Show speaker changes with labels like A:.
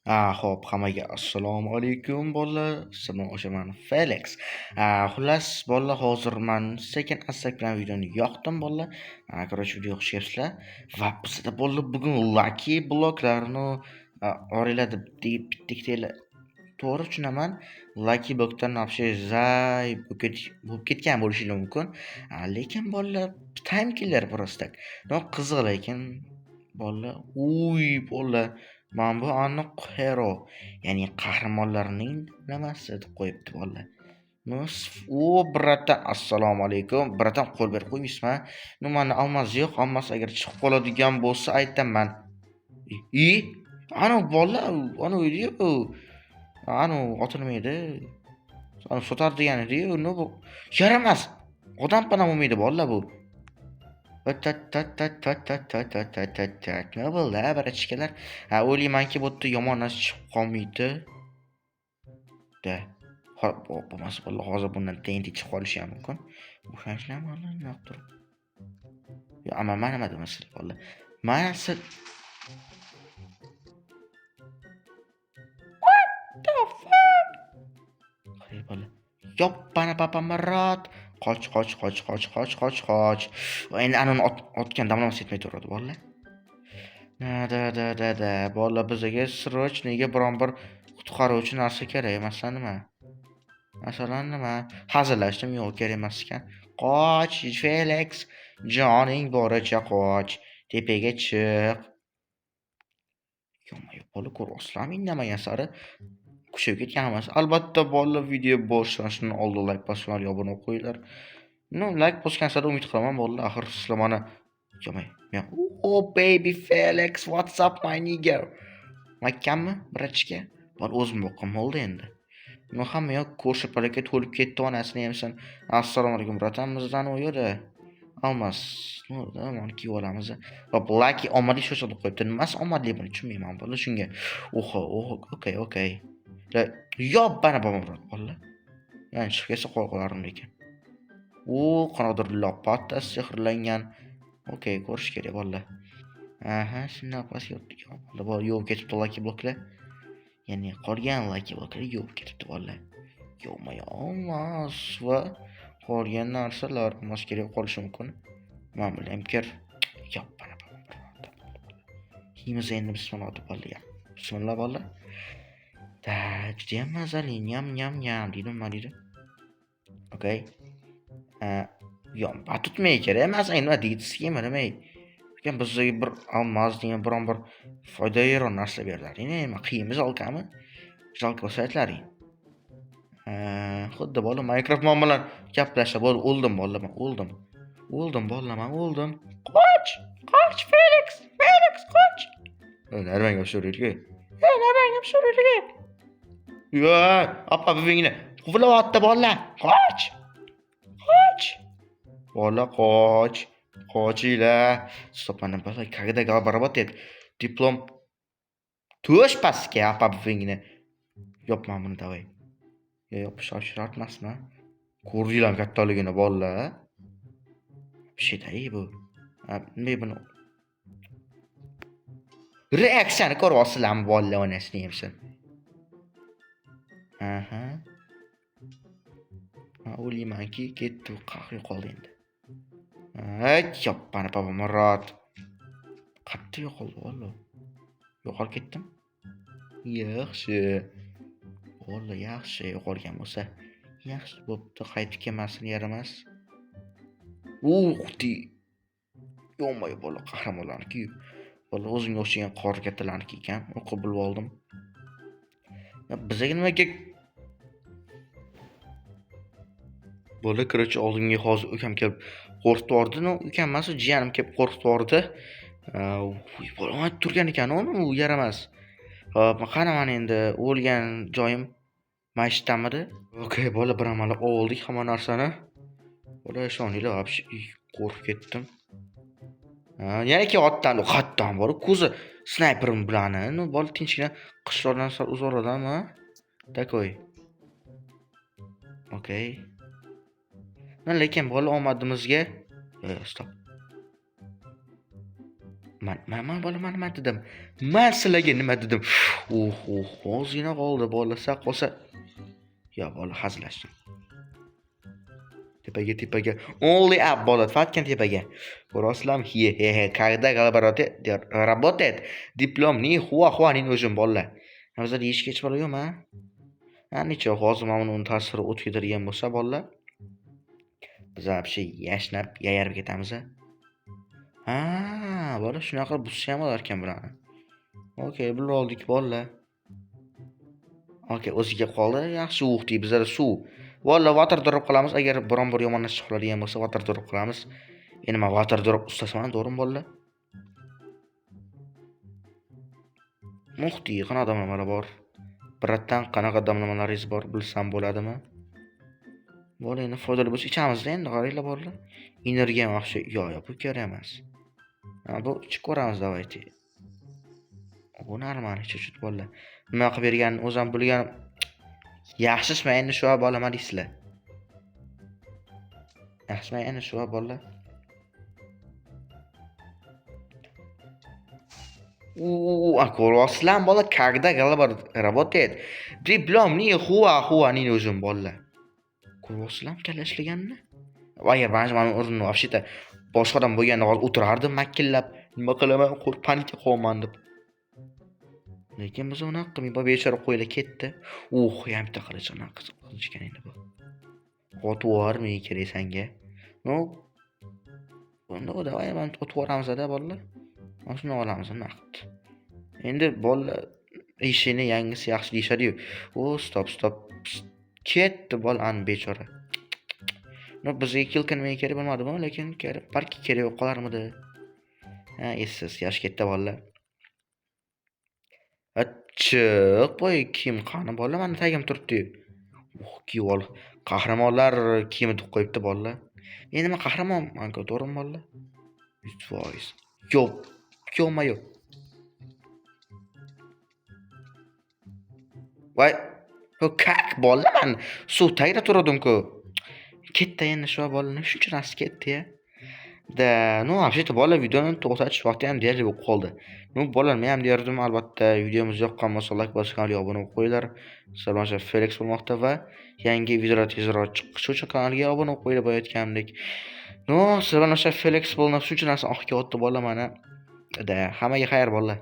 A: Xo'p, hammaga assalomu alaykum bolalar. Sizlar o'sha man Felix. Xullas bolalar, hozir man sekin asta bilan videoni yoqdim bolalar. Короче, video xush. Va bizda bolalar bugun lucky bloklarni oranglarda bitta ikkitanglar to'g'ri tushunaman. Lucky blokdan вообще zay bo'lib ketgan bo'lishinglar mumkin. Lekin bolalar, time killer просто. Но qiziq lekin bolalar. Uy, bolalar. Mana bu aniq hero, ya'ni qahramonlarning nimasi deb qo'yibdi bolalar. Ну, o братан, assalomu alaykum. Братан, qo'l berib qo'ymaysizmi? Ну, mani алмаз yo'q, алмаз agar chiqib qoladigan bo'lsa aytaman. I, ana bolalar, ana edi-yu. Anu oti nima edi? Anu sotar degan edi-yu, ну bu yaramas. Odam panam bo'lmaydi bolalar bu. Nima bo'ldi, братишка lar? Ha, o'ylaymanki, bu yerda yomon narsa chiqib qolmaydi. Da. Bo'lmasa bolalar, hozir bundan TNT chiqib qolishi ham mumkin. O'shaning uchun ham nima qilib turib. Yo, amma man nima dedim sizlar bolalar? Man siz. What the fuck? Qarang bolalar. Yoppana papamrot. Qoch, qoch, qoch, qoch, qoch, qoch, qoch. Endi anani otgan damlamasi yetmay turadi bolalar. Da da da da da. Bolalar, bizga срочно biron bir qutqaruvchi narsa kerak. Masalan nima? Masalan nima? Hazillashdim, yo'q, kerak emas ekan. Qoch, Felix, joning boricha qoch. Tepaga chiq. Yo'q, bola, ko'ryapsizlarmi, indamagan sari kuchayib ketganmiz. Albatta bolalar, video boshlanishidan oldin like bosinglar, obuna bo'lib qo'yinglar. Ну, like bosgan sari umid qilaman bolalar, axir sizlar mani. Oh baby Felix, what's up, my nigga? Makkammi, братишка? Bor, o'zim boqqan bo'ldi endi. Ну, hamma yoq ko'rshapalakka to'lib ketdi, onasini yemsin. Assalomu alaykum, братан, bizdan u yerda алмаз. Ну, mana kiyib olamiz. Hop, lucky omadli sho'sha deb qo'yibdi. Nimasi omadli, buni tushunmayman bolalar shunga. Oho, oho, okey, okey. Yobbana bobomurod bolalar. Ya'ni chiqib ketsa qo'l qolardim lekin. U qanaqadir лопата sehrlangan. Okey, ko'rish kerak bolalar. Aha, shundoq pastga bor, yo'q, ketibdi lucky bloklar. Ya'ni qolgan lucky bloklar yo'q, ketibdi bolalar. Yo'q, алмаз va qolgan narsalar almos kerak qolishi mumkin. Man bilan kir. Yoppana. Yeymiz endi, bismillah deb bolalar. Bismillah bolalar. Da, judayam mazali. Nyam nyam nyam deydi, nima deydi? Okey. Yo'q, batutmay kerak emas, endi nima deydi, nima? Lekin bizga bir алмаз degan biron bir foydaliroq narsa berlaring. Nima qiyinmi, жалко mi? Жалко bo'lsa aytlaring. Xuddi bola Minecraft man bilan gaplashsa bo'ldi, o'ldim bolalar, man o'ldim. O'ldim bolalar, man o'ldim. Qoch! Qoch, Felix! Felix, qoch! Nima gap so'raylik? Ey, nima gap so'raylik? Yo, opa buvingni quvlayapti bolalar. Qoch! Qoch! Bola, qoch. Qochinglar. Стоп, mana bola, когда голова работает? Diplom tush pastga, opa buvingni. Yopma buni, давай. Yo, yopish shart emasmi? Ko'rdinglarmi kattaligini bolalar? Вообще-то bu. Nima buni? Reaksiyani ko'ryapsizlarmi bolalar, onasini yemsin. Aha. Ha, o'ylaymanki, ketdi, qahr yo'qoldi endi. Ay, yoppani Bobomurod. Qayerda yo'qoldi valla? Yo'qolib ketdim. Yaxshi. Valla yaxshi yo'qolgan bo'lsa. Yaxshi bo'pti, qaytib kelmasin yaramas. Ух ты! Ё-моё, bola qahramonlarniki. Bola o'zimga o'xshagan qori kattalarniki ekan. O'qib bilib oldim. Bizga nimaga. Bola, короче, oldimga hozir ukam kelib qo'rqitib yubordi. Ну, ukam emas, jiyanim kelib qo'rqitib yubordi. Bola turgan ekan u yaramas. Hop, qani mana endi o'lgan joyim mana shu yerdamidi? Okey, bola, bir amallab oldik hamma narsani. Bola, ishoninglar, вообще qo'rqib ketdim. Yana kelyapti, qayerdan bor ko'zi snayperim bilan. Ну, bola, tinchgina qishloqdan sal uzoqroqdanmi? Такой. Okey. Lekin bola, omadimizga, стоп. Man bola, man nima dedim? Man sizlarga nima dedim? Uh, uh, ozgina qoldi bola, sal qolsa. Yo, bola, hazillashdim. Tepaga, tepaga. Only up bola, fatkan tepaga. Ko'rasizlarmi? He, he, he, когда голова работает, diplom ni хуа хуа не нужен bolalar. Bizlar yeyishga hech bola yo'qmi? Ha, necha hozir mana buni ta'siri o'tib ketadigan bo'lsa bolalar. Biz вообще yashnab, yayarib ketamiz. Ha, bola shunaqa buzsa ham bo'lar ekan bularni. Okey, bilib oldik bolalar. Okey, o'ziga qoldi. Yaxshi, uxdi, bizlar suv. Valla water drop qilamiz. Agar biron bir yomon narsa chiqib qoladigan bo'lsa, water drop qilamiz. Endi men water drop ustasiman, to'g'rimi bolalar? Muxti, qanaqa damlamalar bor? Biratdan qanaqa damlamalaringiz bor, bilsam bo'ladimi? Bola endi foydali bo'lsa ichamizda endi, qaranglar bolalar. Energiya ham вообще, yo'q, yo'q, bu kerak emas. Ha, bu ichib ko'ramiz, давайте. Bu нормально, чуть-чуть bolalar. Nima qilib berganini o'zim bilganim. Yaxshimi endi shu bola, nima deysizlar? Yaxshimi endi shu bolalar? Ko'ryapsizlarmi bola, когда голова работает, diplom ni хуа хуа не нужен bolalar. Ko'ryapsizlarmi kalla ishlaganini? Agar mana o'rnimda вообще-то boshqa odam bo'lganda hozir o'tirardim makillab, nima qilaman, qo'rqib panika qilyapman deb. Lekin biz unaqa qilmay, bechora qo'ylar ketdi. Uh, yana bitta qilich, anaqa qilich ekan endi bu. Otib yubormay kerak senga. Ну, unda давай mana otib yuboramiz-da bolalar. Mana shuni olamiz naqd. Endi bolalar eshikni yangisi yaxshi deyishadi-yu. O, stop, stop. Ketdi bola, ani bechora. No, bizga kilka nimaga kerak bilmadim, lekin kerak, balki kerak bo'lib qolarmidi. Ha, essiz, yosh ketdi bolalar. Chiq, boy kiyim qani bolalar, mani tagim turibdi-yu. Uh, kiyib ol. Qahramonlar kiyimi deb qo'yibdi bolalar. Endi men qahramonman-ku, to'g'rimi bolalar? 100%. Yo'q, yo'qma-yo'q. Voy, как bolalar, man suv tagida turgandim-ku. Ketdi endi shu bolalar, shuncha narsa ketdi-ya. Да, ну, вообще-то bolalar videoni to'xtatish vaqti ham deyarli bo'lib qoldi. Ну, bolalar, men ham derdim, albatta videomiz yoqqan bo'lsa like bosib kanalga obuna bo'lib qo'yinglar. Sizlar bilan Felix bo'lmoqda va yangi videolar tezroq chiqishi uchun kanalga obuna bo'lib qo'yinglar boya aytganimdek. Ну, sizlar bilan Felix bo'lmoqda, shuncha narsa oqib ketdi bolalar mana. Да, hammaga xayr bolalar.